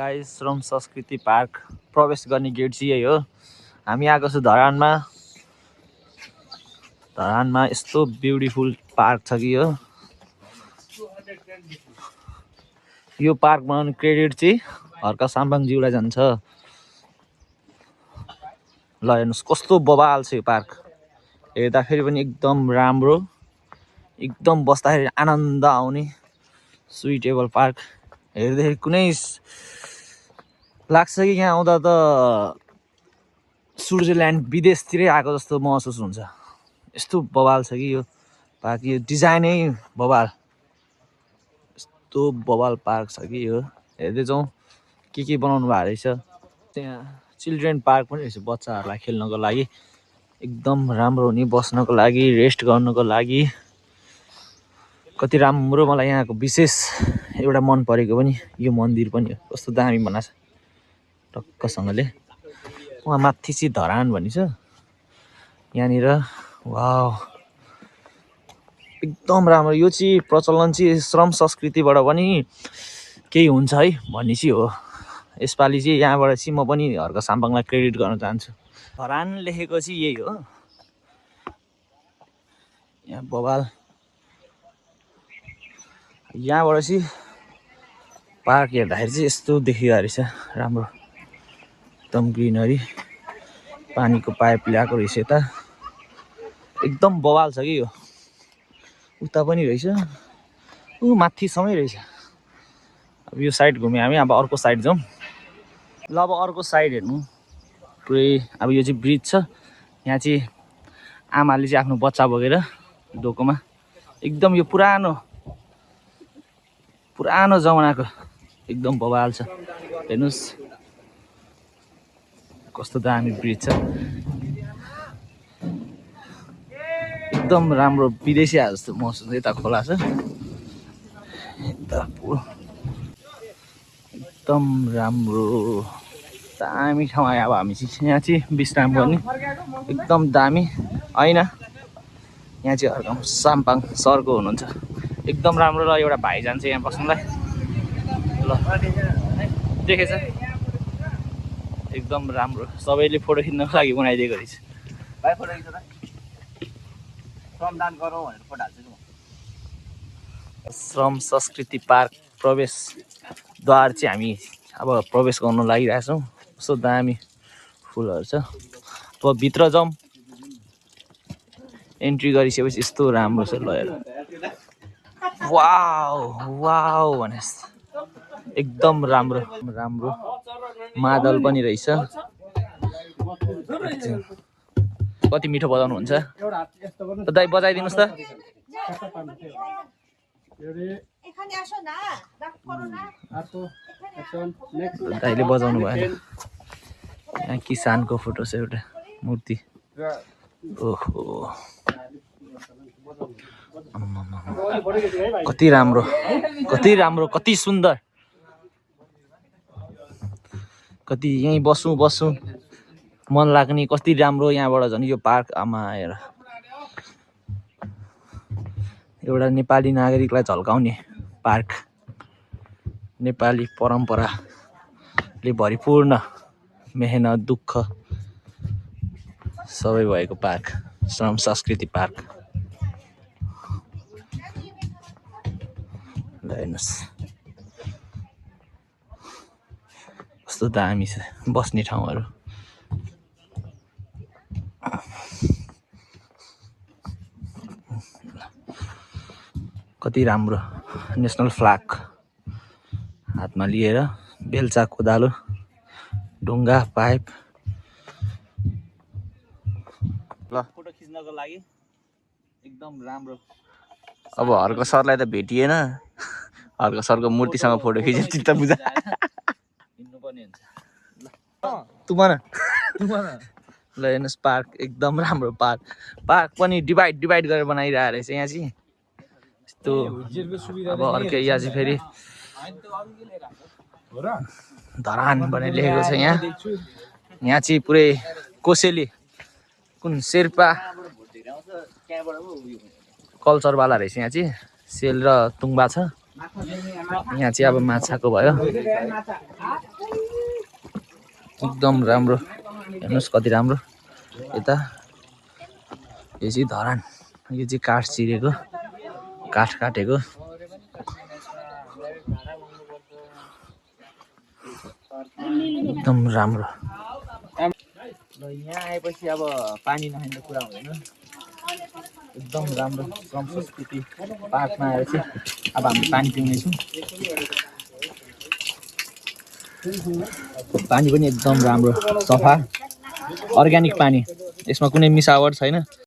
Guys श्रम संस्कृति park प्रवेश गर्ने गेट चाहिँ यही हो। हामी आएको छु धरानमा। धरानमा यस्तो ब्युटिफुल पार्क छ कि यो पार्क बनाउने क्रेडिट चाहिँ हर्क साम्बाङज्यूलाई जान्छ। ल हेर्नुस् कस्तो बवाल छ यो पार्क। हेर्दाखेरि पनि एकदम राम्रो, एकदम बस्दाखेरि आनन्द आउने सुइटेबल पार्क। हेर्दाखेरि कुनै लाग्छ कि यहाँ आउँदा त स्विजरल्यान्ड विदेशतिरै आएको जस्तो महसुस हुन्छ। यस्तो बवाल छ कि यो पार्क। यो डिजाइनै बवाल, यस्तो बवाल पार्क छ कि यो। हेर्दै जाउँ के बनाउनु भएको रहेछ। त्यहाँ चिल्ड्रेन पार्क पनि रहेछ बच्चाहरूलाई खेल्नको लागि। एकदम राम्रो हुने, बस्नको लागि, रेस्ट गर्नको लागि। कति राम्रो। मलाई यहाँको विशेष एउटा मन परेको पनि यो मन्दिर पनि हो। कस्तो दामी बनाएको छ टक्कसँगले। वहाँ माथि चाहिँ धरान भनिन्छ यहाँनिर। वाउ एकदम राम्रो। यो चाहिँ प्रचलन चाहिँ श्रम संस्कृतिबाट पनि केही हुन्छ है भन्ने चाहिँ हो। यसपालि चाहिँ यहाँबाट चाहिँ म पनि हर्क साम्बाङलाई क्रेडिट गर्न चाहन्छु। धरान लेखेको चाहिँ यही हो। यहाँ बवाल। यहाँबाट चाहिँ पार्क हेर्दाखेरि चाहिँ यस्तो देखिँदो रहेछ राम्रो। एकदम ग्रिनरी, पानीको पाइप ल्याएको रहेछ यता। एकदम बवाल छ कि यो। उता पनि रहेछ, माथिसम्मै रहेछ। अब यो साइड घुम्यो हामी, अब अर्को साइड जाउँ। ल अब अर्को साइड हेर्नु पुरै। अब यो चाहिँ ब्रिज छ। यहाँ चाहिँ आमाले चाहिँ आफ्नो बच्चा बोकेर डोकोमा। एकदम यो पुरानो जमानाको एकदम बवाल छ। हेर्नुहोस् कस्तो दामी ब्रिज छ। एकदम राम्रो विदेशी आए जस्तो महसुस। यता खोला छ, एकदम राम्रो दामी ठाउँ आयो। अब हामी चाहिँ यहाँ चाहिँ विश्राम गर्ने एकदम दामी होइन। यहाँ चाहिँ हर्क साम्बाङ सरको हुनुहुन्छ, एकदम राम्रो। र एउटा भाइ जान्छ यहाँ बस्नुलाई। ल देखेछ, एकदम राम्रो। सबैले फोटो खिच्नको लागि बनाइदिएको रहेछ। भाइ फोटो खिच्छ त, श्रमदान गरौँ भनेर फोटो हाल्छु नि म। श्रम संस्कृति पार्क प्रवेशद्वार चाहिँ हामी अब प्रवेश गर्न लागिरहेछौँ। कस्तो दामी फुलहरू छ। अब भित्र जाउँ। एन्ट्री गरिसकेपछि यस्तो राम्रो छ। ल हेर, वाउ वाउ भने एकदम राम्रो राम्रो। मादल पनि रहेछ। कति मिठो बजाउनुहुन्छ दाइ, बजाइदिनुहोस् त। दाइले बजाउनु भएन। यहाँ किसानको फोटो छ एउटा मूर्ति। ओहो कति राम्रो, कति राम्रो, कति सुन्दर। कति यहीँ बसौँ मन लाग्ने। कति राम्रो यहाँबाट झन् यो पार्क। आमा हेर, एउटा नेपाली नागरिकलाई झल्काउने पार्क। नेपाली परम्पराले भरिपूर्ण, मेहनत दुःख सबै भएको पार्क श्रम संस्कृति पार्क। हेर्नुहोस् कस्तो दामी छ बस्ने ठाउँहरू। कति राम्रो। नेसनल फ्ल्याग हातमा लिएर, बेल्चा, कोदालो, ढुङ्गा, पाइप। ल फोटो खिच्नको लागि एकदम राम्रो। अब हर्क सरलाई त भेटिएन। हर्क सरको मूर्तिसँग फोटो खिच्यो चित्त बुझा हिँड्नुपर्ने हुन्छ। ल हेर्नुहोस् पार्क एकदम राम्रो पार्क। पार्क पनि डिभाइड गरेर बनाइरहेको रहेछ यहाँ चाहिँ। यस्तो अब अर्कै यहाँ चाहिँ फेरि धरान भनेर लेखेको छ यहाँ। यहाँ चाहिँ पुरै कोसेली कुन शेर्पा कल्चरवाला रहेछ यहाँ चाहिँ। सेल र तुङबा छ। यहाँ चाहिँ अब माछाको भयो एकदम राम्रो हेर्नुहोस् कति राम्रो यता यो चाहिँ धरान यो चाहिँ काठ चिरेको काठ काटेको एकदम राम्रो ल यहाँ आएपछि अब पानी नखाने कुरा हुँदैन एकदम राम्रो संस्कृति पार्कमा आएर चाहिँ अब हामी पानी पिउनेछौँ पानी पनि एकदम राम्रो सफा अर्ग्यानिक पानी यसमा कुनै मिसावट छैन